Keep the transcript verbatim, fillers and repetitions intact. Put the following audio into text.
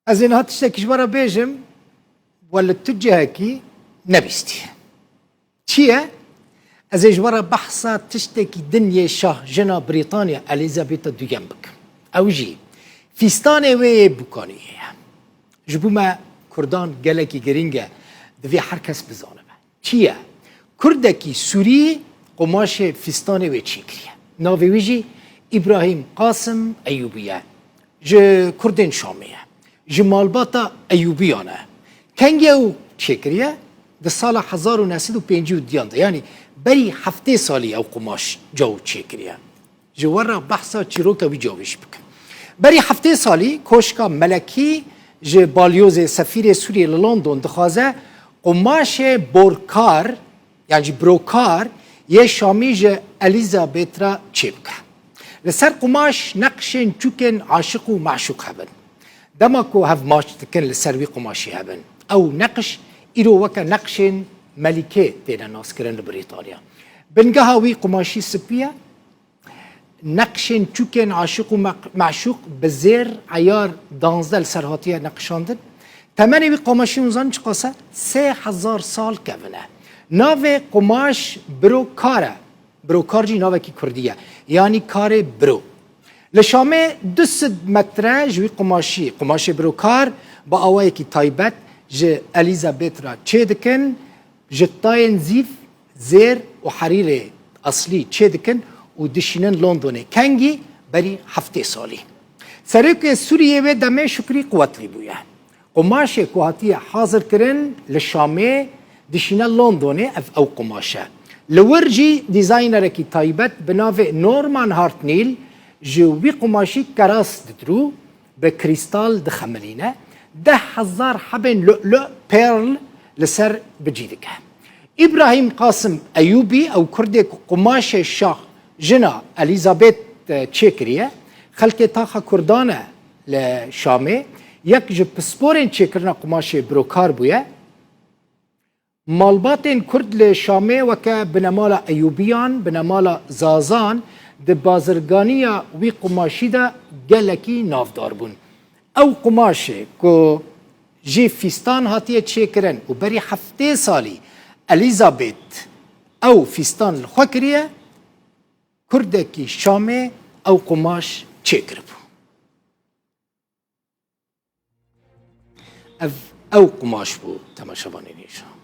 Ez ê niha tiştekî ji we re bêjim, we li tu cihekî nebîstiye. Çi ye? Ez ê ji we re behsa tiştekî din yê şah jina Brîtanya Elîzabeta duyem bikim. Ew jî fîstanê wê yê bûkaniyê ye. Ji bo me Kurdan gelekî girîng e, divê her kes bizanibe. Çi ye? Kurdekî Sûrî qumaşê fîstanê wê çêkiriye. Navê wî jî Îbrahîm Qasim Eyûbî ye. Ji Kurdên Şamê ye. Ji malbata Eyûbiyan e. Kengî ew çêkiriye? Di sala hezar û neh sed û pêncî û diyan de, yanî berî heftê salî ew qumaş cawo çêkiriye. Ji we re behsa çîroka wî cawîş bikim. Berî heftê salî Koşka Melekî ji balyozê sefîrê Sûriyê li London dixwaze qumaşê borkar, yan jî brokar yê Şamî ji Elîzabet re çêbike. Li ser qumaş neqşên çûkên aşiq û meşûq hebin. Dema ku hev maç dikin li ser wî qumaşî hebin. Ew neqş îro weke neqşên melîkê têne naskirin li Brîtanya. Bingeha wî qumaşî spî ye. Neqşên çûkên aşiq û meq-, meşûq bi zêr eyar danzdeh li ser hatiye neqişandin. Temenê wî qumaşî hûn zanin çiqas e? Sê hezar sal kevin e. Navê qumaş birokar e. Birokar jî navekî kurdî ye. Yanî karê biro. Li Şamê du sed metre ji wî qumaşî, qumaşê birokar bi awayekî taybet ji Elîzabet re çêdikin. Ji tayên zîv, zêr û herîrê eslî çêdikin û dişînin Londonê. Kengî? Berî heftê salî. Serokê Sûriyê wê demê Şukrî Quwetlî bûye. Qumaşê ku hatiye hazirkirin li Şamê dişîne Londonê, ev ew qumaş e. Li wir jî dîzaynerekî taybet bi navê Norman Hartnell ji wî qumaşî keras didirû, bi krîstal dixemilîne, deh hezar hebên lu'lu', pearl, li ser bi cî dike. Îbrahîm Qasim Eyûbî, ew kurdê ku qumaşê şah jina Elîzabet, e, çêkiriye, xelkê taxa kurdan e li Şamê, yek ji pisporên çêkirina qumaşê birokar bûye. Malbatên Kurd li Şamê weke binemala Eyûbiyan, binemala Zazan di bazirganiya wî qumaşî de gelekî navdar bûn. Ew qumaşê ku ji fîstan hatiye çêkirin û berî heftê salî Elîzabet ew fîstan li xwe kiriye, kurdekî Şamê ew qumaş çêkiribû. Ev, ew qumaş bû, temaşevanên hêja.